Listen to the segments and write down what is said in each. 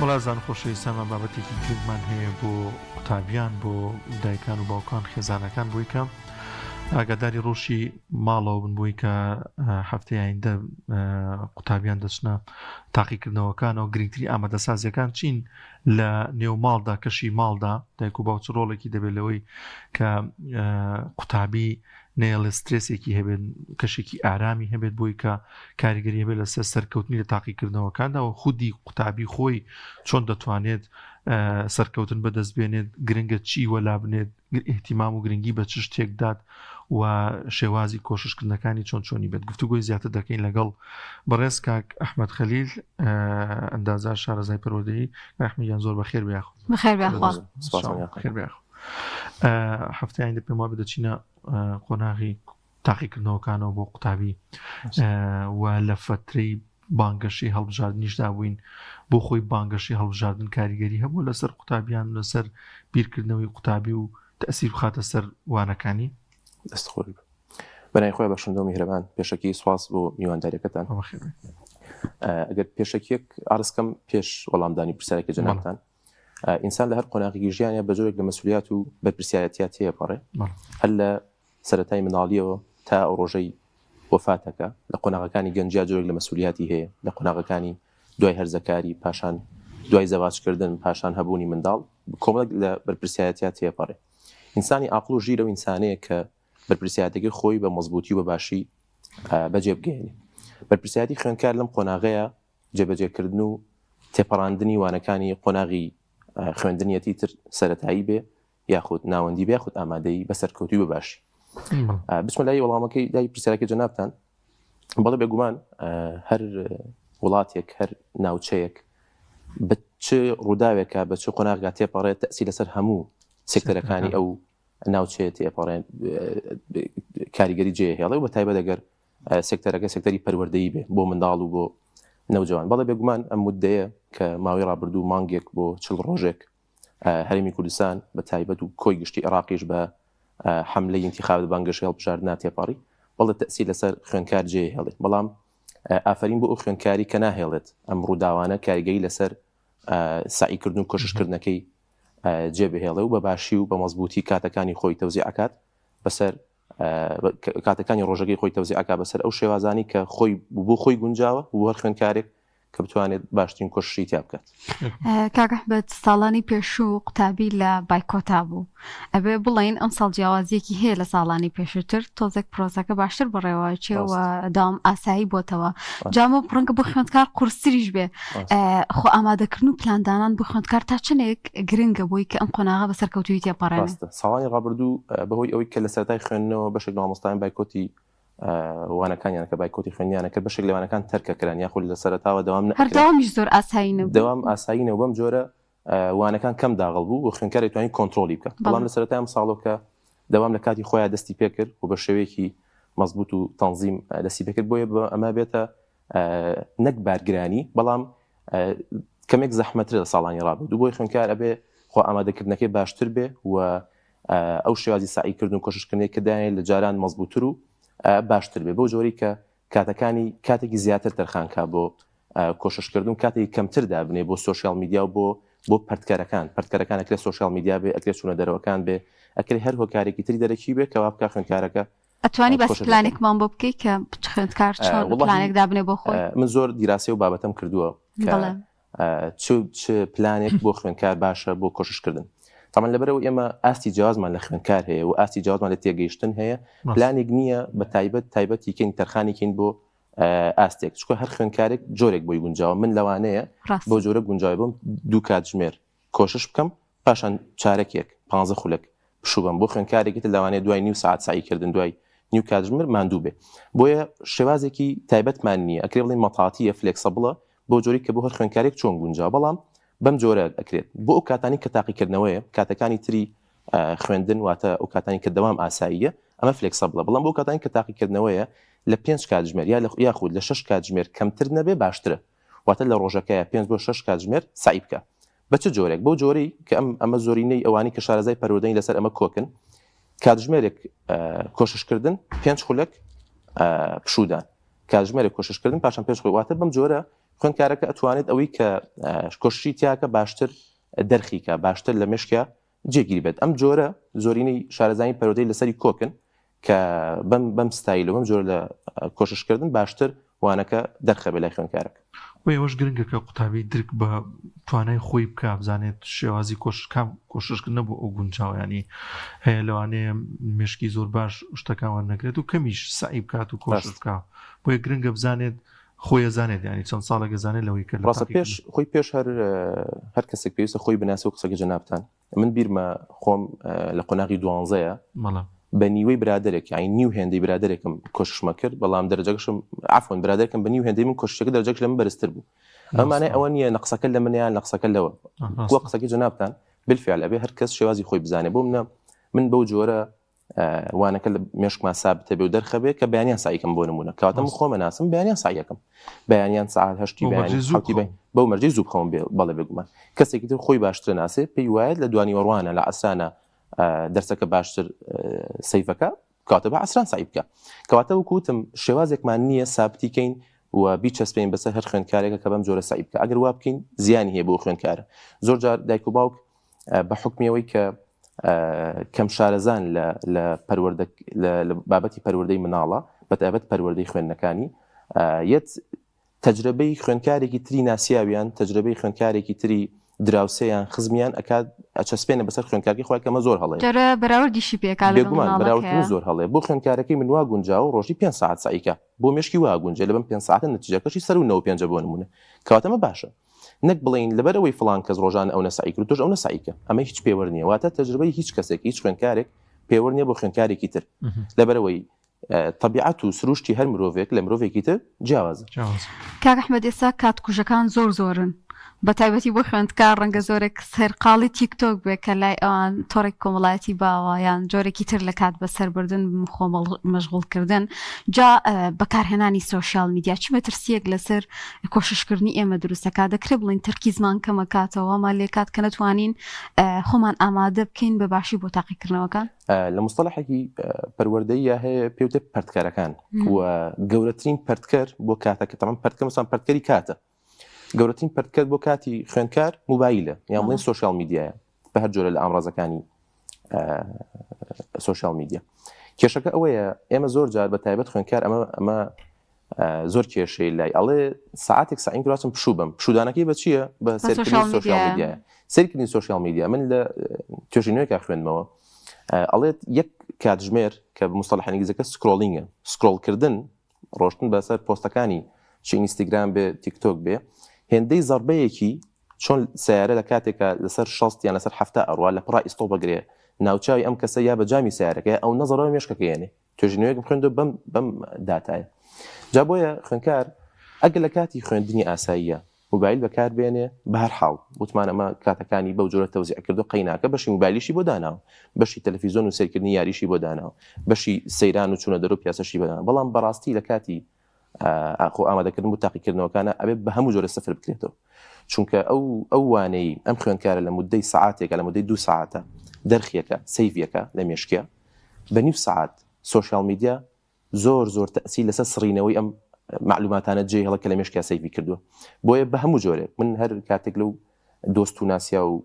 وڵازان خۆشەویستانمان بابەتێکی گرنگمان هەیە بۆ قوتابیان بۆ دایکان و باوکان خێزانەکان بۆی کە ئاگاداری ڕۆشی ماڵەوە بن بۆی کە هەفتەی ئایندە قوتابیان دەچنە تاقیکردنەوەکانەوە گرنگتری ئامادەسازیەکان چین لە نێو ماڵدا کەشی ماڵدا دایک و باوک چ ڕۆڵێکی دەبێت لەوەی کە قوتابی نەیەڵێ سترێسێکی هەبێت کەشێکی ئارامی هەبێت بۆی کە کاریگەری هەبێت لەسەر سەرکەوتنی لە تاقیکردنەوەکاندا و خودی قوتابی خۆی چۆن دەتوانێت سەرکەوتن بەدەست بێنێت گرنگە چی وەلا بنێت ئیهتیمام و گرنگی بە چ شتێک دات و شێوازی کۆششکردنەکانی چۆن چۆنی بێت گفتوگۆی زیاتر دەکەین لەگەڵ بەڕێز کاک ئەحمد خەلیل ئەندازار شارەزای پەروەردەیی ئەحمەدیان زۆر بەخێر بێ یاخود بەخێر بێ خوا خێر بێ هەفتەیان دە پێم وابێ دەچینە قۆناغی تاقیکردنەوەکانەوە بۆ قوتابی و لە فەترەی بانگەشەی هەڵبژاردنیشدا بووین بۆ خۆی بانگەشەی هەڵبژاردن کاریگەری هەبوو لەسەر قوتابیان لەسەر بیرکردنەوەی قوتابی و تەسیر بخاتە سەر وانەکانی دەست خۆش بێ. بەناوی خۆی بەخشندە و میهرەبان پێشەکی سواس بۆ میوانداریەکەتان ئەگەر پێشەکیەک ئارزکەم پێش وەڵامدانی پرسیارێکی جەنابتان ئینسان لە هەر قۆناغێکی ژیانە بە جۆرێک لە مەسولیات و بەرپرسیارەتیا تێپەڕێ هەر لە سەرەتای مناڵیەوە تا ئەو ڕۆژەی وەفاتەکە لە قۆناغەکانی گەنجیا جۆرێک لە مەسولیاتی هەیە لە قۆناغەکانی دوای هەرزەکاری پاشان دوای زەواجکردن پاشان هەبوونی منداڵ کۆمەڵێک لە بەرپرسیارەتیا تێپەڕێ ئینسانی ئاقڵ و ژیر ئەو ئینسانەیە کە بەرپرسیارەتەکەی خۆی بە مەزبووتی و بە باشی بەجێ بگەیەنێ. بەرپرسیارەتی خوێندکار لەم قۆناغەیە جێبەجێکردن و تێپەڕاندنی وانەکانی قۆناغی خوێندنیەتی تر سەرەتایی بێ یاخود ناوەندی بێ یاخود ئامادەیی بە سەرکەوتووی بە باشی. بچمە لای وەڵامەکەی لای پرسیارەکەی جەنابتان. بەڵێ بێگومان هەر وڵاتێک هەر ناوچەیەک بە چ ڕووداوێکە بە چ قۆناغا تێپەڕێت تەسی لەسەر هەموو سێکتەرەکانی ئەو ناوچەیە تێپەڕێن کاریگەری جێ هێڵێ و بە تایبەت ئەگەر سێکتەرەکە سێکتەری پەروەردەیی بێ بۆ منداڵ و بۆ نەوجوان بەڵێ بێگومان ئەم مدەیە کە ماوەی ڕابردوو مانگێک بۆ چل ڕۆژێک هەرێمی کوردستان بە تایبەت و کۆی گشتی عێراقیش بە حەملەی ئینتیخابات بانگەشەی هەڵبژاردنا تێپەڕی، بەڵێ تەئسیر لەسەر خوێندکار جێ هێڵێت، بەڵام ئافەرین بۆ ئەو خوێندکاری کە ناهێڵێت ئەم ڕووداوانە کاریگەری لەسەر سەعیکردن و کۆششکردنەکەی جێ بهێڵێ و بە باشی و بە مەزبووتی کاتەکانی خۆی تەوزیع ئەکات بەسەر کاتەکانی ڕۆژەکەی خۆی تەوزیع ئەکات بەسەر ئەو شێوازانی کە خۆی بۆ خۆی گونجاوە و هەر خوێندکارێک کە بتوانێت باشترین کۆششی تیا بکات. کاک ئەحمەد ساڵانی پێشوو قوتابی لە بایکۆتا بوو ئەبێ بڵێین ئەمساڵ جیاوازیەکی هەیە لە ساڵانی پێشووتر تۆزێک پرۆسەکە باشتر بەڕێوەچێ و داوام ئاسایی بۆتەوە جامە ڕەنگە بۆ خوێندکار قورستریش بێ خۆ ئامادەکردن و پلاندانان بۆ خوێندکار تا چنێک گرنگە بۆی کە ئەم قۆناغە بە سەرکەوتووی تێپەڕێنێ ساڵانی ڕابردوو بەهۆی ئەوەی کە لە سەرەتای خوێندنەوە بەشێک لە مامۆستایان بایکۆتی وانەکانیان کە بایکۆتی خوێندنیانە کرد بەشێک لە وانەکان تەرکە کران یاخود لە سەرەتاوە دەوام هەر دەوامیش زۆر ئاسایی نەبوو دەوام ئاسایی نەبوو بەم جۆرە وانەکان کەم داغڵ بوو و خوێندکار توانی کۆنترۆڵی بکات بەڵام لە سەرەتای ئەم ساڵەوە کە دەوام لە کاتی خۆیان دەستی پێکرد و بە شێوەیەکی مەزبوط و تەنزیم دەستی پێکرد بۆیە بە ئەمە بێتە نەک بارگرانی بەڵام کەمێک زەحمەترە لە ساڵانی ڕابردوو بۆی خوێندکار ئەبێ خۆ ئامادەکردنەکەی باشتر بێ و ئەو شێوازی سەعی کردن و کۆششکردنەی کە دایانێت لە جاران مەزبووتر و باشتر بێ بەو جۆرەی کە کاتەکانی کاتێکی زیاتر تەرخان کا بۆ کۆششکردن و کاتێکی کەمتر دابنێ بۆ سۆشیال میدیا و بۆ بۆ پەرتکەرەکان پەرتکەرەکان ئەکرێ سۆشیال میدیا بێ ئەکرێ چوونە دەرەوەکان بێ ئەکرێ هەر هۆکارێکی تری دەرەکی بێ کەوا بکا خوێندکارەکە ئەتوانی باسی پلانێکمان بۆ بکەی کە خوێندکار چۆن پلانێک دابنێ بۆ خۆی من زۆر دیراسی و بابەتم کردووە کە چ چ پلانێک بۆ خوێندکار باشە بۆ کۆششکردن تامان لەبەرەوە ئێمە ئاستی جیاوازمان لە خوێندکار هەیە و ئاستی جیاوازمان لە تێگەیشتن هەیە پلانێک نییە بە تایبەت تایبەتیکەین تەرخانیکەین بۆ ئاستێک چکە هەر خوێندکارێک جۆرێک بۆی گونجاوە من لەوانەیە بۆ جۆرە گونجاوی بم دوو کاتژمێر کۆشش بکەم پاشان چارەکێک پ خولەک پشوو بەم بۆ خوێندکارێکی تر لەوانەیە دوای نیو سەعات سەعی کردن دوای نیو کاتژمێر ماندوو بێ بۆیە شێوازێکی تایبەتمان نییە ئەکرێ بڵێین مەتاتیە flexible ە بۆ جۆری کە بۆ هەر خوێندکارێک چۆن گونجاوە بەڵام بەم جۆرە ئەکرێت بۆ ئەو کاتانی کە تاقیکردنەوەیە کاتەکانی تری خوێندن واتە ئەو کاتانی کە دەوام ئاساییە ئەمە flexible ە بەڵام بۆ کاتانی کە تاقیکردنەوەیە لە پێنج کاتژمێر یا لە یاخود لە شەش کاتژمێر کەمتر نەبێ باشترە واتە لە ڕۆژەکەیە پێنج بۆ شەش کاتژمێر سەعی بکە بە چ جۆرێک؟ بەو جۆرەی کە ئەم ئەمە زۆرینەی ئەوانەی کە شارەزای پەروەردەین لەسەر ئەمە کۆکن، کاتژمێرێک کۆششکردن، پێنج خولەک پشوودان، کاتژمێرێک کۆششکردن پاشان پێنج خولەک، واتە بەم جۆرە خوێندکارەکە ئەتوانێت ئەوەی کە کۆششی تیاکە باشتر دەرخیکە باشتر لە مێشکە جێگیر بێت ئەم جۆرە زۆرینەی شارەزانی پەرۆدەی لەسەری کۆکن کە بەم بەم ستایل و بەم جۆرە لە کۆششکردن باشتر وانەکە دەرخەبێ لای خوێندکارەکە. بۆ ئەوەش گرنگە کە قوتابی درک بە توانای خۆی بکا بزانێت شێوازی کۆشش کام کۆششکردنە بۆ ئەو گونجاوە ینی هەیە لەوانەیە مێشکی زۆر باش شتەکان وەرنەگرێت و کەمیش سەعی بکات و کۆشش ڕاست. بکا بۆیە گرنگە بزانێت خۆی ئەزانێت یانی چەند ساڵێک ئەزانێت لەوەی کە لە ڕاستە پێش تاقیکردن خۆی پێش هەر هەر کەسێک پێویستە خۆی بناسێ و قسەکەی جەنابتان من بیرمە خۆم لە قۆناغی دوانزەیە بەڵێ. بە نیوەی برادەرێک یانی نیو هێندەی برادەرێکم کۆششمە کرد بەڵام دەرەجەکەشم عەفوەن برادەرێکم بە نیو هێندەی من کۆششەکە دەرەجەکەش لە من بەرزتر بوو ئەمە مانای ڕاستە ئەوە نییە نەقسەکە لە منە یان نەقسەکە لەوە وە ڕاستە قسەکەی جەنابتان بالفعل ئەبێ هەر کەس شێوازی خۆی بزانێ بۆ منە من بەو جۆرە وانەکە لە مێشکما سابتە بێ و دەرخەبێ کە بەیانیان سعیکەم بۆ نمونە کەواتە من خۆمە ناسم بەیانیان سعیەکەم بەیانیان سعات هەشتی بەیانی حوتی بە بەو مەرجەی زوو بخەوم بێ بەڵێ بێگومان کەسێکی تر خۆی باشتر ناسێ پێی وایە لە دوانی وەڕوانە لە عسرانە دەرسەکە باشتر سیفەکە کاتە بە عسران سعی بکە کەواتە وکوتم شێوازێکمان نییە سابتیکەین و بیچەسپێن بەسەر هەر خوێندکارێکە کە بەم جۆرە سعی بکە ئەگەر وا بکەین زیانی هەیە بۆ خوێندکارە زۆر جار دایک و باوک بە حوکمی ئەوەی کە کەم شارەزان لە پەروەردە لە بابەتی پەروەردەی مناڵە بە تایبەت پەروەردەی خوێندنەکانی یەت تەجرەبەی خوێندکارێکی تری ناسیاویان تەجرەبەی خوێندکارێکی تری دراوسێیان خزمیان ئەکات ئەچەسپێنە بەسەر خوێندکارەکەی خۆی کەمە زۆر هەڵەیە جارە بەراوردیشی پێکا لەگەڵ بێگومان بەراوردکردن مناڵەکەیا. زۆر هەڵەیە بۆ خوێندکارەکەی من وا گونجاوە ڕۆژی پێنج سەعات سەعیکا بۆ مێشکی وا گونجێ لە بەم پێنج سەعاتە نەتیجەکەشی سەروو 95 بۆ نموونە کەواتە ئەمە باشە نەک بڵێین لەبەر ئەوەی فڵان کەس ڕۆژانە ئەونە سەعی کرد تۆش ئەونە سەعی کە، ئەمە هیچ پێوەر نییە، واتە تەجروبەی هیچ کەسێک، هیچ خوێندکارێک پێوەر نییە بۆ خوێندکارێکی تر، لەبەر ئەوەی تەبیعەت و سروشتی هەر مرۆڤێک لە مرۆڤێکی تر جیاوازە. کاک ئەحمەد ئێستا کاتکوژەکان زۆر زۆرن بە تایبەتی بۆ خوێندکار ڕەنگە زۆرێک سەرقاڵی تیک تۆک بێ کە لای ئەوان تۆڕێک کۆمەڵایەتی باوە یان جۆرێکی تر لە کات بەسەربردن خۆ مەشغوڵکردن جا بەکارهێنانی سۆشیال میدیا چ مەترسییەک لەسەر کۆششکردنی ئێمە دروست دەکات دەکرێت بڵێین تەرکیزمان کەمەکاتەوە وامان لێکات کە نەتوانین خۆمان ئامادە بکەین بە باشی بۆ تاقیکردنەوەکان؟ لە مستەڵەحێکی پەروەردەییا هەیە پێوتێ پەرتکەرەکان و گەورەترین پەرتکەر بۆ کاتەکە تەمان پەرتکە مەسان پەرتکەری کاتە گەورەترین پەرتکەر بۆ کاتی خوێندکار موبایلە یان بڵێن سۆشیال میدیایە بە هەر جۆرە لە ئامرازەکانی سۆشیال میدیا کێشەکە ئەوەیە ئێمە زۆر جار بە تایبەت خوێندکار ئەمە ئەمە زۆر کێشەی لای ئەڵێ ساعتێک ساعین کراچم پشوو بم پشودانەکەی بە چییە بە سەرکردنی سۆشیال میدیایە سەیرکردنی سۆشیال میدیا من لە توێژینەوەیەکا خوێندمەوە ئەڵێت یەک کاتژمێر کە بە مستەڵەحە ئینگلیزەکە scrolling ە scroll کردن ڕۆشتن بەسەر پۆستەکانی چ ئینستاگرام بێ تیک تۆک بێ هێندەی زەربەیەکی چۆن سیارە لە کاتێکە لەسەر 60 یان لەسەر هەفتا ئەڕوا لە پڕا ئیستۆ بگرێ ناوچوی ئەم کەسە یا بە جامی سیارەکەی ئەو نەزەرەوە مێشکەکە یەنێ توێژینەوەیەکم خوێندەوە بەم بەم داتایە جا بۆیە خوێندکار ئەگەر لە کاتی خوێندنی ئاساییە موبایل بەکار بێنێ بە هەر حاڵ وتمان ئەمە کاتەکانی بەو جۆرە تەوزیع کردو قەیناکە بەشی موبایلیشی بۆ داناوە بەشی تەلەفیزۆن و سەیرکردنی یاریشی بۆ داناوە بەشی سەیران و چوونە دەرو پیاسەشی بۆ داناوە بەڵام بەڕاستی لە کاتی خۆ ئامادەکردن بۆ تاقیکردنەوەکانە ئەبێ بە هەموو جۆرە سفر بکرێتەوە چونکە ئەو ئەو وانەی ئەم خوێندکارە لە مدەی سەعاتێکە لە مدەی دوو سەعاتە دەرخیەکە سەیڤیەکە لە مێشکیا بە نیو سەعات سۆشیال میدیا زۆر زۆر تەئسیر لەسەر سڕینەوەی ئەم مەعلوماتانە جێ هێڵە کە لە مێشکیا save ی کردووە بۆیە بە هەموو جۆرێک من هەر کاتێک لەو دۆست و ناسیا و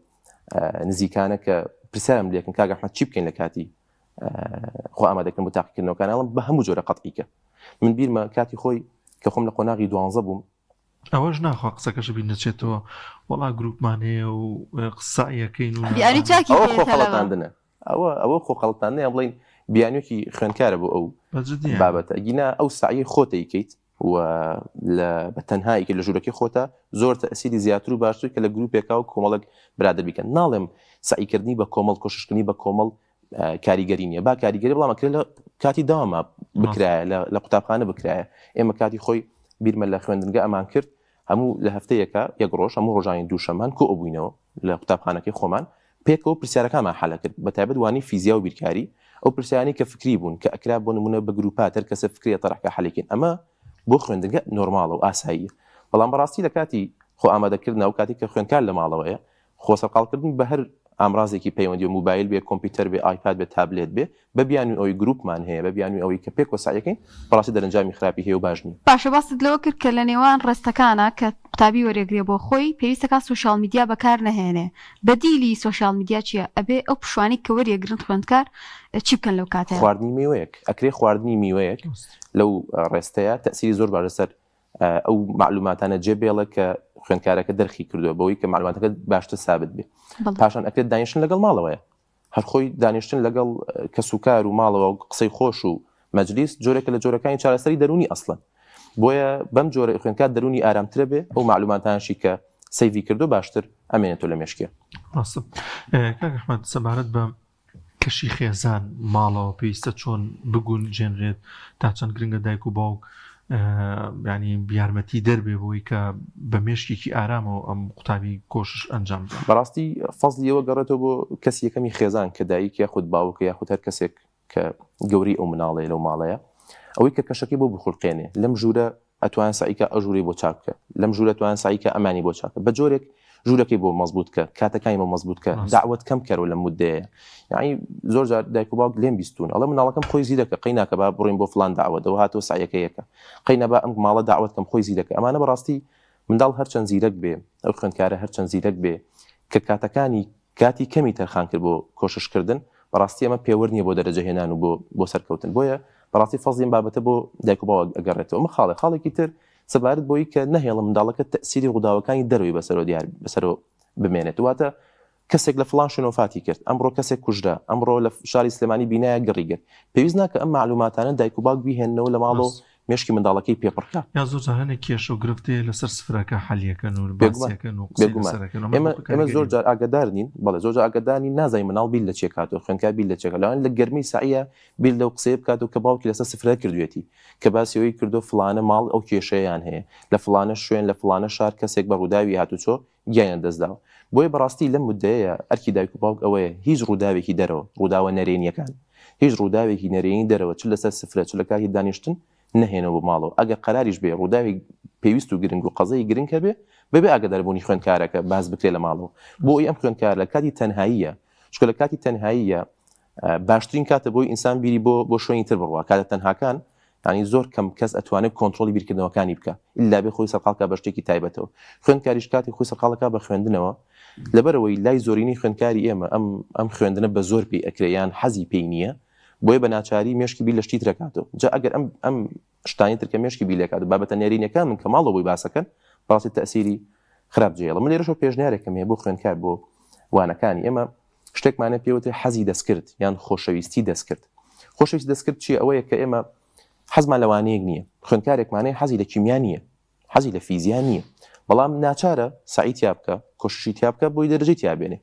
نزیکانە کە پرسیارم لێکن کاک ئەحمەد چی بکەین لە کاتی خۆ ئامادەکردن بۆ تاقیکردنەوەکان ئەڵم بە هەموو جۆرە قەتعیکە من بیرمە کاتی خۆی کە خۆم لە قۆناغی دوانزە بووم ئەوەش ناخوا قسەکەش بیر نەچێتەوە وەڵا گروپمان هەیە و قسایەکەین و بیانی چاکی ئەوە پێ خۆ تەلەبە. خەڵەتاندنە ئەوە ئەوە خۆ خەڵەتاندنە یان بڵێین بیانوێکی خوێندکارە بۆ ئەو بە جدی یانی. بابەتە گینا ئەو سەعیەی خۆت ئەیکەیت و لە بە تەنها ئەیکەیت لە ژوورەکەی خۆتا زۆر تەئسیری زیاتر و باشتر کە لە گروپێکا و کۆمەڵێک برادەر بیکەن ناڵێم سەعیکردنی بە کۆمەڵ کۆششکردنی بە کۆمەڵ کاریگەری نییە با کاریگەری بەڵام ئەکرێت لە کاتی دەواما بکرایە لە قوتابخانە بکرایە ئێمە کاتی خۆی بیرمە لە خوێندنگە ئەمان کرد هەموو لە هەفتەیەکە یەک ڕۆژ هەموو ڕۆژانی دووشەمان کۆ ئەبووینەوە لە قوتابخانەکەی خۆمان پێکەوە پرسیارەکانمان حەلە کرد بە تایبەت وانەی فیزیا و بیرکاری ئەو پرسیارانەی کە فکری بوون کە ئەکرا بۆ نمونە بە گروپات هەر کەسە فکرەیە تەرحکە حەلێکین ئەمە بۆ خوێندنگە نۆرماڵە و ئاساییە بەڵام بەڕاستی لە کاتی خۆ ئامادەکردن و کاتی کە خوێندکار لە ماڵەوەیە خۆ سەرقاڵکردن بە هەر. ئامرازێکی پەیوەندی و موبایل بێ، کۆمپیوتەر بێ، ئایپاد بێ، تابلێت بێ، بە بیانووی ئەوەی گروپمان هەیە، بە بیانووی ئەوەی کە پێکەوە سەعیەکەین، بەڕاستی دەرەنجامی خراپی هەیە و باش نییە. باشە باست لەوە کرد کە لە نێوان ڕێستەکانا کە قوتابی وەرێگرێ بۆ خۆی پێویستەکا سۆشیاڵ میدیا بەکار نەهێنێ بەدیلی سۆشیاڵ میدیا چیە ئەبێ ئەو پشوانەی کە وەریەگرن خوێندکار چی بکەن لەو کاتەیا؟ خواردنی میوەیەک، ئەکرێ خواردنی میوەیەک لەو ڕێستەیە تەئسیری زۆر باش لەسەر ئەو مەعلوماتانە جێ بێڵێ کە خوێندکارەکە دەرخی کردووە بەوەی کە مەعلوماتەکە باشتر سابت بێ. پاشان ئەکرێت دانیشتن لەگەڵ ماڵەوەیە هەر خۆی دانیشتن لەگەڵ کەسوکار و ماڵەوە و قسەی خۆش و مەجلیس جۆرێکە لە جۆرەکانی چارەسەری دەروونی ئەسڵەن بۆیە بەم جۆرە خوێندکار دەروونی ئارامترە بێ ئەو مەعلوماتانشی کە save ی کردو باشتر ئەمێنێتەوە لە مێشکێ. ڕاستە کاک ئەحمەد سەبارەت بە کەشی خێزان ماڵەوە پێویستە چۆن بگونجێنرێت تا چەند گرنگە دایک و باوک ینی یارمەتی دەربێ بۆی کە بە مێشکێکی ئارامەوە ئەم قوتابی کۆشش ئەنجام بدات. بەڕاستی فەزڵی ئەوە گەڕێتەوە بۆ کەسی یەکەمی خێزان کە دایک یاخود باوکە یاخود هەر کەسێک کە گەورەی ئەو مناڵەیە لەو ماڵەیە ئەوەی کە کەشەکەی بۆ بخولقێنێ لەم ژوورە ئەتوان سەعی کە ئەو ژوورەی بۆ چاک بکە لەم ژوورە توان سەعی کە ئەمانی بۆ چاکە بە جۆرێک ژوورەکەی بۆ مەزبوط کە کاتەکانی بۆ مەزبوط کە داوت کەم کەرەوە لەم مدەیە یعنی زۆر جار دایک و باوک لێم بیستون ئەڵێ مناڵەکەم خۆی زیرەکە قەی ناکە با بڕۆین بۆ فلان داوەتەوە هاتەوە سەعیەکە یەکە قەی نەبا ئەم ماڵە داوت کەم خۆی زیرەکە ئەمانە بەڕاستی منداڵ هەرچەند زیرەک بێ ئەو خوێندکارە هەرچەند زیرەک بێ کە کاتەکانی کاتی کەمی تەرخان کرد بۆ کۆشش کردن، بەڕاستی ئەمە پێوەر نییە بۆ دەرەجە هێنان و بۆ بۆ سەرکەوتن، بۆیە بەڕاستی فەزڵی ئەم بابەتە بۆ دایک و باوک ئەگەڕێتەوە. ئەمە خاڵێک، خاڵێکی تر سەبارەت بۆی کە نەهێڵن منداڵەکە تەئسیری ڕووداوەکانی دەرەوەی بەسەرەوە دیار بەسەرەوە بمێنێت، واتە کەسێک لە فڵان شوێن وەفاتی کرد، ئەمڕۆ کەسێک کوژرا، ئەمڕۆ لە شاری سلێمانی بینایەک گڕی گرت، پێویست ناکە ئەم مەعلوماتانە دایک و باوک بیهێننەوە لە ماڵەوە مێشکی منداڵەکەی پێ پڕ کا. یا زۆر جار هەنێک کێشە و گرفت هەیە لەسەر سفرەکە حەلیەکەن و باسیەکەن و قسەی بێگومان لەسەر ئەکەن ئەمە ئێمە دۆخە ئێمە زۆر کاریگەری جار ئاگادار نین بەڵێ زۆر جار ئاگادار نین نازانین منداڵ بیر لە چیە کاتەوە خوێندکار بیر لە چیە کات لەوانەیە لە گەرمەی سەعیە بیر لەو قسەیە بکاتەوە کە باوکی لەسەر سفرە کردوێتی کە باسی ئەوەی کردووە فڵانە ماڵ ئەو کێشەیەیان هەیە لە فڵانە شوێن لە فڵانە شار کەسێک بە ڕووداوی هاتوچۆ گیانیان لەدەست داوە بۆیە بەڕاستی لەم مدەیە ئەرکی دایک و باوک ئەوەیە هیچ ڕووداوێکی دەرەوە ڕووداوە نەرێنیەکان هیچ ڕووداوێکی نەرێنی دەرەوە چ لەسەر سفرە چ لە کاتی دانیشتن نەهێنەوە بۆ ماڵەوە، ئەگەر قەراریش بێ ڕووداوی پێویست و گرنگ و قەزەی گرنگ هەبێ بەبێ ئاگاداربوونی خوێندکارەکە باس بکرێ لە ماڵەوە بۆ ئەوەی ئەم خوێندکارە لە کاتی تەنهاییە چونکە لە کاتی تەنهاییە باشترین کاتە بۆی ئینسان بیری بۆ بۆ شوێنی تر بڕوا کاتە تەنهاکان ینی زۆر کەم کەس ئەتوانێت کۆنترۆڵی بیرکردنەوەکانی بکە ئیلا بێ خۆی سەرقاڵکە بە شتێکی تایبەتەوە خوێندکاریش کاتی خۆی سەرقاڵەکە بە خوێندنەوە لەبەرەوەی لای زۆرینەی خوێندکاری ئێمە ئەم ئەم خوێندنە بە زۆر پێی ئەکرێ یان حەزی پێی نییە بۆیە بە ناچاری مێشکی بیر لە شتی ترەکاتەوە جا ئەگەر ئەم ئەم شتانی تر کە مێشکی بیر لێکات و بابەتە نێرینەکان من کە ماڵەوە بۆی باسەکەن بەڕاستی تەئسیری خراپ جێڵە من لێرەشەوە پێشنیارێکم هەیە بۆ خوێندکار بۆ وانەکانی ئێمە شتێکمانە پێوترێ حەزی دەستکرد یان خۆشەویستی دەستکرد خۆشەویستی دەستکرد چییە ئەوەیە کە ئێمە حەزمان لە وانەیەک نییە خوێندکارێکمانەیە حەزی لە کیمیا نییە حەزی لە فیزیا نییە بەڵام ناچارە سەعی تیا بکە کۆششی تیا بکە بۆی دەرەجەی تیا بێنێ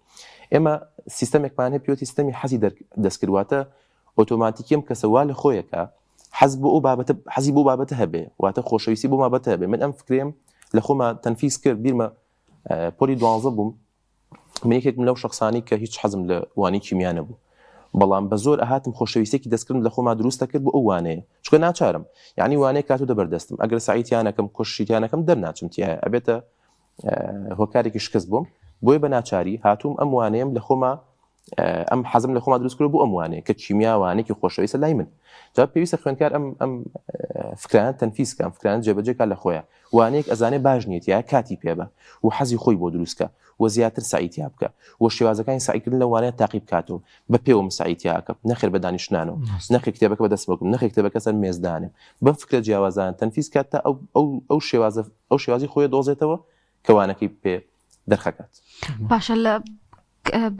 ئێمە سیستەمێکمان هەیە پێوتی سیستەمی حەزی دەستکرد واتە ئۆتۆماتیکی ئەم کەسە وا لە خۆیەکە حەز بۆ ئەو بابەتە حەزی بۆ بابەتە هەبێ واتە خۆشەویستی بۆ بابەتە هەبێ من ئەم فکرێم لە خۆما تەنفیز کرد بیرمە پۆلی دوانزە بووم من یەکێکم لەو شخصانی کە هیچ حەزم لە وانەی کیمیا نەبوو بەڵام بە زۆر ئەهاتم خۆشەویستێکی دەستکردم لە خۆما دروست دەکرد بۆ ئەو وانەیە چونکە ناچارم یعنی وانەیە کاتو دەبەر دەستم ئەگەر سەعی تیا نەکەم کۆششی تیا نەکەم دەرناچم تیایە ئەبێتە هۆکارێکی شکست بۆم بۆیە بە ناچاری هاتووم ئەم وانەیەم لە خۆما ئەم حەزم لە خۆما دروست کرد بۆ ئەم وانەیە کە کیمیا وانێکی خۆشەویستە لای من جا پێویستە خوێندکار ئەم ئەم فکرانە تەنفیز کە ئەم فکرانە جێبەجێ کا لە خۆیان وانەیەک ئەزانێ باش نییە تیا کاتی پێ بە و حەزی خۆی بۆ دروست کە و زیاتر سەعی تیا بکە و شێوازەکانی سەعیکردن لە وانەیە تاقی بکاتەوە بە پێوەم سەعی تیا ئەکەم نەخێر بە دانیشتنانەوە نەخێر کتێبەکە بە دەستم بکەم نەخێر کتێبەکە سەر مێز دانێم بەم فکرە جیاوازانە تەنفیز کات تا ئەو ئەو ئەو شێوازە ئەو شێوازی خۆی دۆزێتەوە کە وانەکەی پێ دەرخەکات. باشە لە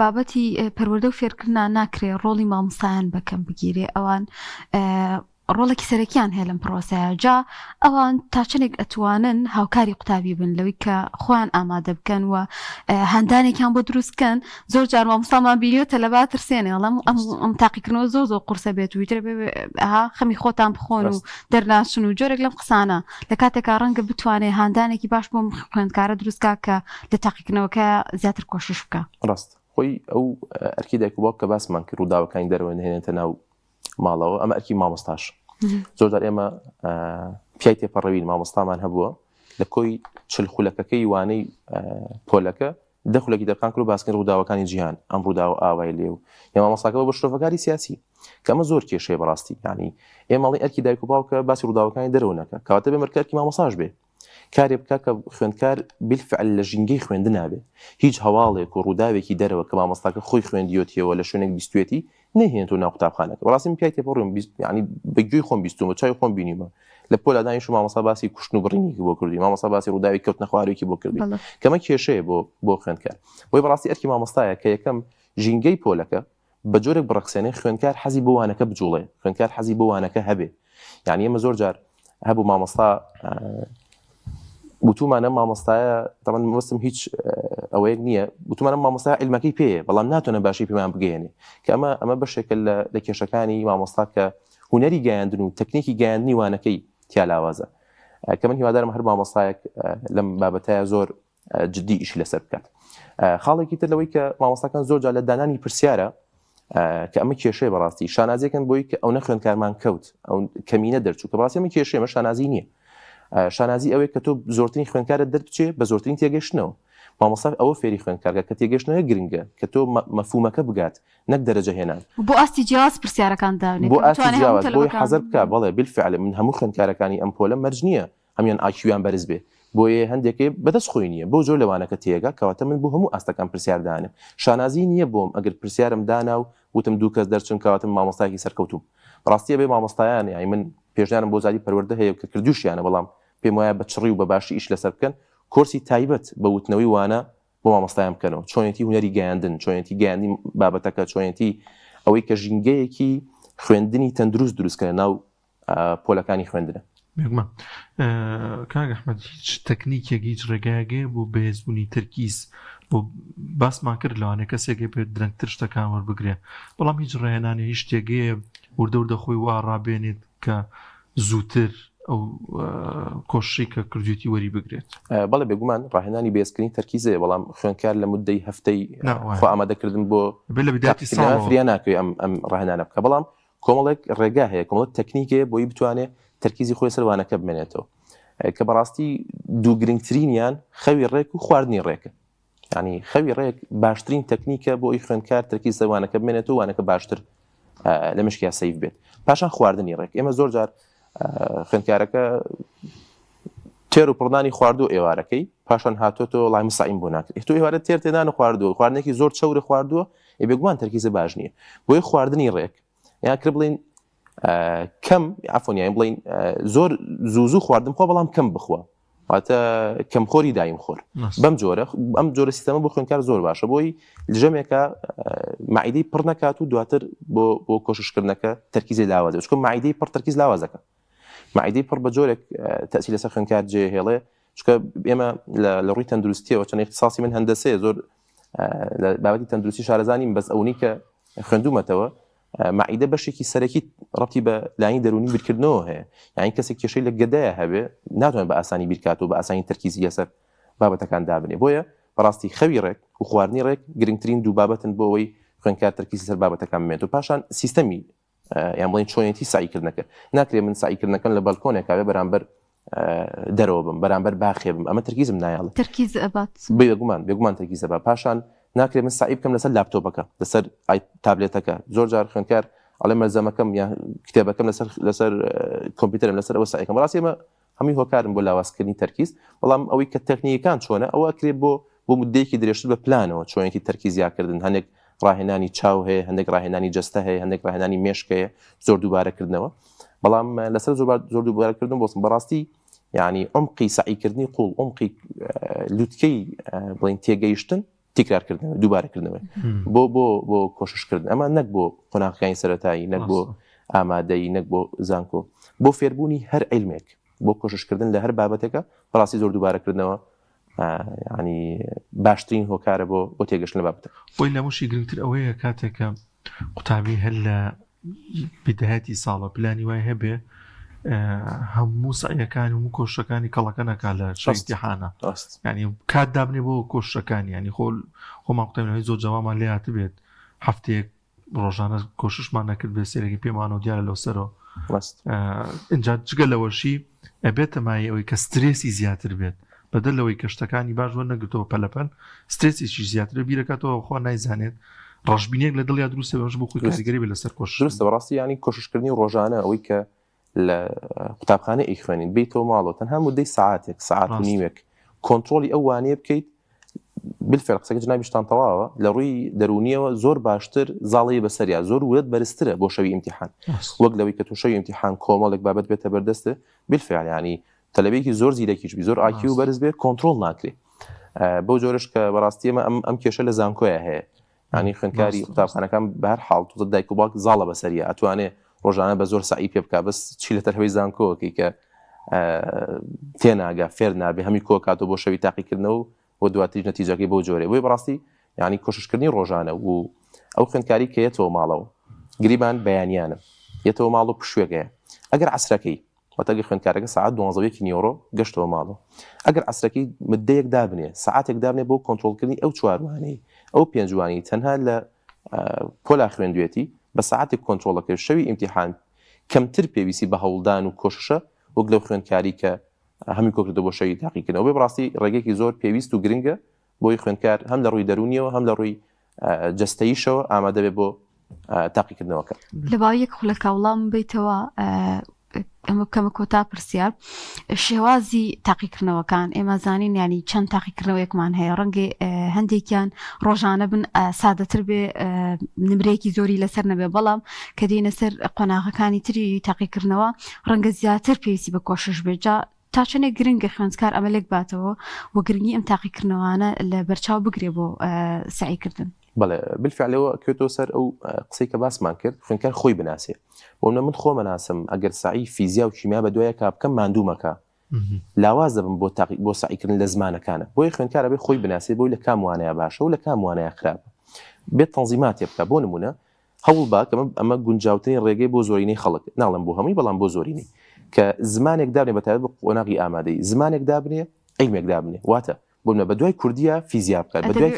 بابەتی پەروەردە و فێرکردنا ناکرێ ڕۆڵی مامۆستایان بەکەم بگیرێ ئەوان ڕۆڵێکی سەرەکیان هەیە لەم پرۆسەیە جا ئەوان تا چەندێک ئەتوانن هاوکاری قوتابی بن لەوەی کە خۆیان ئامادە بکەن و هاندانێکیان بۆ دروست بکەن زۆر جار مامۆستامان بینیوە تەلەبا ترسێنێ ئەڵێم ئەم ئەم تاقیکردنەوە زۆر زۆر قورسە بێت و ئیتر بێ ها خەمی خۆتان بخۆن و دەرناچن و جۆرێک لەم قسانە لە کاتێکا ڕەنگە بتوانێ هاندانێکی باش بۆ خوێندکارە دروست کا کە لە تاقیکردنەوەکە زیاتر کۆشش بکا. ڕاست خۆی ئەو ئەرکی دایک و باوک کە باسمان کرد ڕووداوەکانی دەرەوە نهێنێتە ناو ماڵەوە ئەمە ئەرکی مامۆستاش زۆر جار ئێمە پیای تێپەڕەوین مامۆستامان هەبووە لە کۆی چل خولەکەکەی وانەی پۆلەکە دە خولەکی تەرخان کرد و باسکردنی ڕووداوەکانی جیهان، ئەم ڕووداوە ئاوای لێ و یا مامۆستاکە بۆ شرۆڤەکاری سیاسی کە ئەمە زۆر کێشەیە بەڕاستی یانی ئێمە ئەڵێین ئەرکی دایک و باوکە باسی ڕووداوەکانی دەرەوە نەکا کەواتە بێ مەرکە ئەرکی مامۆستاش بێ کارێ بکا کە خوێندکار بالفعل لە ژینگەی خوێندنا بێ هیچ هەواڵێک و ڕووداوێکی دەرەوە کە مامۆستاکە خۆی خوێندیۆتیەوە لە شوێنێک بیستوێتی نەیهێنێتەوە ناو قوتابخانەکە بەڕاستی من پیای تێپەڕیم یعنی بە گوێی خۆم بیستومە چاوی خۆم بینیمە لە پۆلا دانیش مامۆستا باسی کوشتن و بڕینێکی بۆ کردی مامۆستا باسی ڕووداوی کەوتنە خوارێکی بۆ کردی کەمە کێشەیە بۆ بۆ خوێندکار بۆی بەڕاستی ئەرکی مامۆستایە کە یەکەم ژینگەی پۆلەکە بە جۆرێک بڕەخسێنێ خوێندکار حەزی بۆ وانەکە بجوڵێ خوێندکار حەزی بۆ وانەکە هەبێ یعنی ئێمە زۆر جار هەبوو مامۆستا وتومانە مامۆستایە تەمان مەبەستم هیچ ئەوەیەک نییە وتومانە مامۆستا علمەکەی پێیە بەڵام ناتوانێت باشی پێمان بگەیەنێ کە ئەمە ئەمە بەشێکە لە کێشەکانی مامۆستا کە هونەری گەیاندن و تەکنیکی گەیاندنی وانەکەی تیا لاوازە کە من هیوادارم هەر مامۆستایەک لەم بابەتەیە زۆر جدی ئیشی لەسەر بکات خاڵێکی تر لەوەی کە مامۆستاکان زۆر جار لە دانانی پرسیارە کە ئەمە کێشەیە بەڕاستی شانازیەکەن بۆی کە ئەو نەخوێندکارمان کەوت ئەو کەمینە دەرچوو کە بەڕاستی ئەمە کێشەیە ئەمە شانازی نییە شانازی ئەوەیە کە تۆ زۆرترین خوێندکارت دەربچێ بە زۆرترین تێگەشتنەوە مامۆستا ئەوە فێری خوێندکارکە کە تێگەشتنەوە گرنگە کە تۆ مەفهومەکە بگات نەک دەرەجە هێنان. بۆ ئاستی جیاواز پرسیارەکان دابنێ بۆ ئاستی جیاواز بۆی حەزەر بکە بەڵێ بالفعل من هەموو خوێندکارەکانی ئەم پۆلە مەرج نییە هەموان ئایکیویان بەرز بێ بۆیە هەندێکێ بەدەست خۆی نییە بەو جۆر لەوانەکە تێگا کەواتە من بۆ هەموو ئاستەکان پرسیار دانێم شانازی نییە بۆم ئەگەر پرسیارم دانا و وتم دوو کەس دەرچن کەواتە من مامۆستایەکی سەرکەوتووم بەڕاستی ئەبێ مامۆستایان یانی من پێشنیارم بۆ وەزارەتی پەروەردە هەیە کە کردووشیانە بەڵام پێم وایە بە چڕی و بە باشی ئیش لەسەر بکەن کۆرسی تایبەت بە وتنەوەی وانە بۆ مامۆستایان بکەنەوە چۆنێتی هونەری گەیاندن چۆنێتی گەیاندنی بابەتەکە چۆنێتی ئەوەی کە ژینگەیەکی خوێندنی تەندروست دروستکەنە ناو پۆلەکانی خوێندنە. بێگومان کاک ئەحمەد هیچ تەکنیکێک هیچ ڕێگایەک هەیە بۆ بەهێزبوونی تەرکیز بۆ باسمان کرد لەوانەیە کەسێک بێت درەنگتر شتەکان وەربگرێ بەڵام هیچ ڕێهێنانێ هیچ شتێک هەیە وردە وردە خۆی وا ڕابێنێت کە زووتر ئەو کۆششەی کە کردوێتی وەری بگرێت. بەڵێ بێگومان ڕاهێنانی بەهێزکردنی تەرکیز هەیە بەڵام خوێندکار لە موددەی هەفتەی خۆ ئامادەکردن بۆ لە بدايەتی ساڵەوە فریا ناکەوێ ئەم ئەم ڕاهێنانە بکە بەڵام کۆمەڵێک ڕێگا هەیە کۆمەڵێک تەکنیک هەیە بۆی بتوانێ تەرکیزی خۆی سەر وانەکە بمێنێتەوە کە بەڕاستی دوو گرنگترینیان خەوی ڕێک و خواردنی ڕێکە ینی خەوی ڕێک باشترین تەکنیکە بۆ ئەوی خوێندکار تەرکیز سەر وانەکە بمێنێتەوە وانەکە باشتر لە مشکیا save بێت پاشان خواردنی ڕێک ئێمە زۆر جار خوێندکارەکە تێر و پڕنانی خواردو ئێوارەکەی پاشان هاتۆتەوە وڵای مسایم بۆ ناکرێت تۆ ئێوارە تێر تێنان خواردووە خواردنێکی زۆر چەورە خواردووە ئێ بێگومان تەرکیزە باش نییە بۆیە خواردنی ڕێک یان کرد بڵین کەم عفوا یان بڵین زۆر زوو زوو خواردن خۆ بەڵام کەم بخوا واتە کەمخۆری دایم خۆر بەم جۆرە ئەم جۆرە سیستەمە بۆ خوێندکار زۆر باشە بۆی ژەمێکە مەعیدەی پڕ نەکات و دواتر بۆ بۆ کۆششکردنەکە تەرکیزی لاوازە چونکە مەعیدەی پڕ تەرکیز لاوازەکە مەعیدەی پڕ بە جۆرێک تەسی لەسەر خوێندکار جێ هێڵێ چونکە ئێمە لە ڕووی تەندروستیەوە چەند اختصاصی من هەندەسەیە زۆر لە بابەتی تەندروستی شارەزانیم بەس ئەونی کە خوێندومەتەوە مەعیدە بەشێکی سەرەکی ڕەتی بە لایەنی دەرونی بیرکردنەوە هەیە یانی کەسێک کێشەی لە گەدەیە هەبێ ناتوانێت بە ئاسانی بیرکات و بە ئاسانی تەرکیزی لەسەر بابەتەکان دابنێ بۆیە بەڕاستی خەوی ڕێک و خواردنی ڕێک گرنگترین دوو بابەتن بۆ ئەوەی خوێندکار تەرکیز لەسەر بابەتەکان بمێنێت و پاشان سیستەمی یان بڵێن چۆنێتی سعیکردنەکە ناکرێ من سعیکردنەکەم لە بەلکۆنێکا بێ بەرامبەر دەرەوە بم بەرامبەر باخێ بم ئەمە تەرکیزم نایەڵێ تەرکیز ئەبات بێگومان بێگومان تەرکیز ئەبا پاشان ناکرێ من سعی بکەم لەسەر لاپتۆپەکە لەسەر ئای تابلێتەکە زۆر جار خوێندکار ئەڵێ مەلزەمەکەم یا کتێبەکەم لەسەر لەسەر کۆمپیوتەرم لەسەر ئەوە سعیکەم بەڕاستی ئەمە هەمووی هۆکارن بۆ لاوازکردنی تەرکیز بەڵام ئەوەی کە تەکنیکەکان چۆنە ئەوە ئەکرێ بۆ بۆ مدەیەکی درێژتر بە پلانەوە چۆنێتی تەرکیز زیاکردن هەندێک ڕاهێنانی چاو هەیە هەندێک ڕاهێنانی جەستە هەیە هەندێک ڕاهێنانی مێشک هەیە زۆر دووبارەکردنەوە بەڵام لەسەر زۆر دووبارەکردن بۆسم بەڕاستی یعنی عمقی سعیکردنی قوڵ عمقی لوتکەی بڵین تێگەیشتن تکرارکردنەوە دووبارەکردنەوە بۆ بۆ بۆ کۆششکردن ئەمە نەک بۆ قۆناغەکانی سەرەتایی نەک بۆ ئامادەی نەک بۆ زانکۆ بۆ فێربوونی هەر عیلمێک بۆ کۆششکردن لە هەر بابەتێکە بەڕاستی زۆر دووبارەکردنەوە ینی باشترین هۆکارە بۆ بۆ تێگەشتن لە بابەتە بۆی لەمەشی گرنگتر ئەوەیە کاتێکە قوتابی هەر لە بدایەتی ساڵە پلانی وای هەبێ هەموو سعیەکان و کۆشەکانی کەڵەکە نەکا لە شەیتیحانە ینی کات دابنێ بۆ کۆشەکانی ینی خۆ خۆمان قوتابی زۆر جەوامان لێ هاتبێت هەفتەیەک ڕۆژانە کۆششمان نەکرد بێ سێرەکی پێمانەوە دیارە لەو سەرەوە اینجا جگە لەوەشی ئەبێتە مایە ئەوەی کە سترێسی زیاتر بێت. بەدەر لەوەی کە شتەکانی باش وەرنەگرتەوە پەلەپەل سترێسێکی زیاترە بیرەکاتەوە خوا نایزانێت ڕەشبینێک لە دڵیا دروستە بەمەش بۆ خۆی کاریگەری بێ لەسەر کۆشش دروستە بەڕاستی یانی کۆششکردنی ڕۆژانە ئەوەی کە لە قوتابخانە ئەیخوێنین بیتەوە ماڵەوە تەنها مدەی سعاتێک سعات و نیوێک کۆنترۆڵی ئەو وانەیە بکەیت بالفعل قسەکە جنابیشتان تەواوە لە ڕووی دەرونیەوە زۆر باشتر زاڵی بەسەریا زۆر ورەت بەرزترە بۆ شەوی ئیمتیحان وەک لەوەی کە تۆ شەوی ئیمتیحان کۆمەڵێک بابەت بێتە بەردەستێ بالفعل ینی تەلەبێکی زۆر زیرەکیش بی زۆر IQ بەرز بێ کۆنترۆڵ ناکرێ بەو جۆرەش کە بەڕاستی ئێمە ئەم ئەم کێشە لە زانکۆیە هەیە ینی خوێندکاری قوتابخانەکان بە هەر حاڵ تۆزە دایک و باوک زاڵە بەسەریە ئەتوانێ ڕۆژانە بە زۆر سەعی پێ بکا بەس چی لە تەرهەوەی زانکۆکەی کە تێناگا فێر نابێ هەمی کۆکاتەوە بۆ شەوی تاقیکردنەوە و دواتریش نەتیجەکەی بەو جۆرەیە بۆیە بەڕاستی یعنی کۆششکردنی ڕۆژانە و ئەو خوێندکاری کە یەتەوە ماڵەوە گریمان بەیانیانە یەتەوە ماڵ و پشوێگەیە ئەگەر عەسرەکەی واتە ئەگەر خوێندکارەکە سەعات دوانزە و یەکی نیوەڕۆ گەشتەوە ماڵەوە ئەگەر عەسرەکەی مدەیەک دابنێ سەعاتێک دابنێ بۆ کۆنترۆڵکردنی ئەو چوار وانەی ئەو پێنج وانەی تەنها لە پۆلا خوێندوێتی بە سەعاتێک کۆنترۆڵەکەی شەوی ئیمتیحان کەمتر پێویستی بە هەوڵدان و کۆششە وەک لەو خوێندکاری کە هەمی کۆکردەوە بۆ شەوی تاقیکردنەوە بێ بەڕاستی ڕێگەیەکی زۆر پێویست و گرنگە بۆی خوێندکار هەم لە ڕووی دەروونیەوە هەم لە ڕووی جەستەییشەوە ئامادە بێ بۆ تاقیکردنەوەکە. لە باوی یەک خولەکا وڵام بیتەوە ئەمە بکەمە کۆتا پرسیار شێوازی تاقیکردنەوەکان ئێمە زانین ینی چەند تاقیکردنەوەیەکمان هەیە ڕەنگێ هەندێکیان ڕۆژانە بن سادەتر بێ نمرەیەکی زۆری لەسەر نەبێ بەڵام کە دێنە سەر قۆناغەکانی تری تاقیکردنەوە ڕەنگە زیاتر پێویستی بە کۆشش بێت جا تا چەندێک گرنگە خوێندکار ئەمە لێک باتەوە و گرنگی ئەم تاقیکردنەوانە لە بەرچاو بگرێ بۆ سەعیکردن؟ بەڵێ بالفعل لەوە ئەکەوێتەوە سەر ئەو قسەی کە باسمان کرد خوێندکار خۆی بناسێ بۆ منە من خۆمەناسم ئەگەر سەعی فیزیا و کیمیا بە دوایەکا بکەم ماندوومەکە لاواز دەبم بۆ تاقی بۆ سەعیکردن لە زمانەکانە بۆیە خوێندکار ئەبێ خۆی بناسێ بۆی لە کام وانەیە باشە و لە کام وانەیە خراپە بێت تەنزیماتێ بکە بۆ نمونە هەوڵ با کە ئەمە گونجاوترین ڕێگەی بۆ زۆرینەی خەڵک ناڵێم بۆ هەمووی بەڵام بۆ زۆرینەی کە زمانێک دابنێ بە تایبەت بۆ قۆناغی ئامادەیی زمانێک دابنێ عیلمێک دابنێ واتە بۆ نمونە بە دوای کوردیە فیزیا بکات بە دوای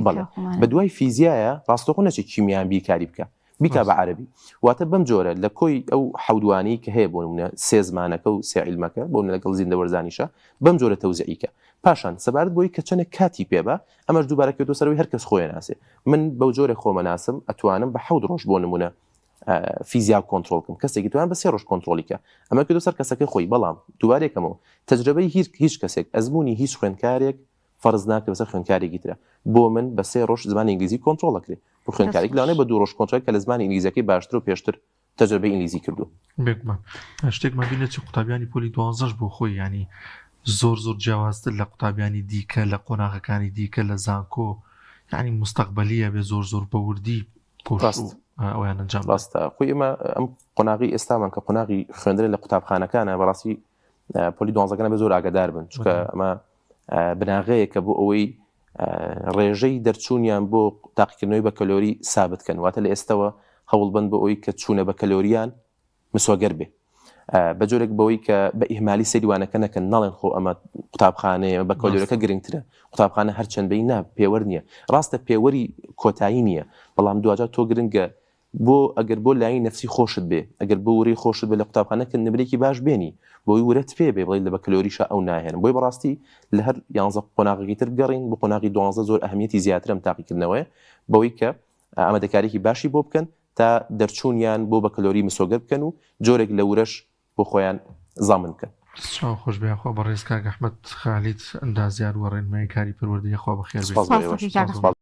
بەڵێ بە دوای فیزیایە ڕاستەوخۆ نەچێت کیمیان بیرکاری بکە بیکا بە عەرەبی واتە بەم جۆرە لە کۆی ئەو حەودوانەی کە هەیە بۆ نمونە سێ زمانەکە و سێ عیلمەکە بۆ نمونە لەگەڵ زیندەوەرزانیشە بەم جۆرە تەوزیعی کە پاشان سەبارەت بۆی کە چەندێک کاتی پێ بە ئەمەش دووبارە کەوتۆ سەرەوەی هەر کەس خۆی ناسێ من بەو جۆرە خۆمە ناسم ئەتوانم بە حەوت ڕۆژ بۆ نمونە فیزیا کۆنترۆڵ کەم کەسێکی توان بە سێ ڕۆژ کۆنترۆڵی کە ئەمە کردو سەر کەسەکە خۆی بەڵام دووبارەکەمەوە تەجربەی هیچ هیچ کەسێک ئەزمموی هیچ خوێندکارێک فەرز ناکرێ بەسەر خوێندکارێکی ترە بۆ من بە سێ ڕۆژ زمانی ئینگلیزی کۆنترۆڵ ئەکرێ بۆ خوێندکارێک لەوانەیە بە دوو ڕۆژ کۆنترۆڵ کە لە زمانی ئینگلیزیەکەی باشتر و پێشتر تەجربەی ئینگلیزی کردووە. بێگومان شتێکمان بینە چی قوتابیانی پۆلی دوانزەش بۆ خۆی ینی زۆر زۆر جیاوازتر لە قوتابیانی دیکە لە قۆناغەکانی دیکە لە زانکۆ یعنی مستەقبلیە بێ زۆر زۆر بە وردی ڕاست ئەویان ئەنجام ڕاستە خۆی ئێمە ئەم قۆناغی ئێستامان کە قۆناغی خوێندنە لە قوتابخانەکانە بەڕاستی پۆلی دوانزەکانە بە زۆر ئاگادار بن چونکە ئەمە بناغەیەکە بۆ ئەوەی ڕێژەی دەرچوونیان بۆ تاقیکردنەوەی بەکەلۆری سابت کەن واتە لە ئێستەوە هەوڵبن بۆ ئەوەی کە چوونە بەکەلۆریان مسۆگەر بێ بە جۆرێک بەوەی کە بە ئیهمالی سەیری وانەکە نەکەن ناڵێن خۆ ئەمە قوتابخانەیە بە کۆلۆرەکە گرنگترە قوتابخانە هەرچەند بی نا پێوەر نییە ڕاستە پێوەری کۆتایی نییە بەڵام دواجار تۆ گرنگە بۆ ئەگەر بۆ لایەنی نەفسی خۆشت بێ ئەگەر بۆ ورەی خۆشت بێ لە قوتابخانە کە نمرەیەکی باش بێنی بۆی ورەت پێ بێ بڵێی لە بەکەلۆریشا ئەو ناهێنم بۆی بەڕاستی لە هەر یانزە قۆناغەکەی تر بگەڕین بۆ قۆناغی دوانزە زۆر ئەهمیەتی زیاترە ئەم تاقیکردنەوەیە بەوەی کە ئامادەکاریەکی باشی بۆ بکەن تا دەرچوونیان بۆ بەکەلۆری مسۆگەر بکەن و جۆرێک لە ورەش بۆ خۆیان زامن بکەن. چاو خۆش بێ یاخوا بەڕێز کاک ئەحمەد خالید ئەندازیار و ڕێنمایی کاری پەروەردەی یاخوا بەخێر بێی. سپاس بۆ ئێوەش. سپاس کاک ئەحمەد.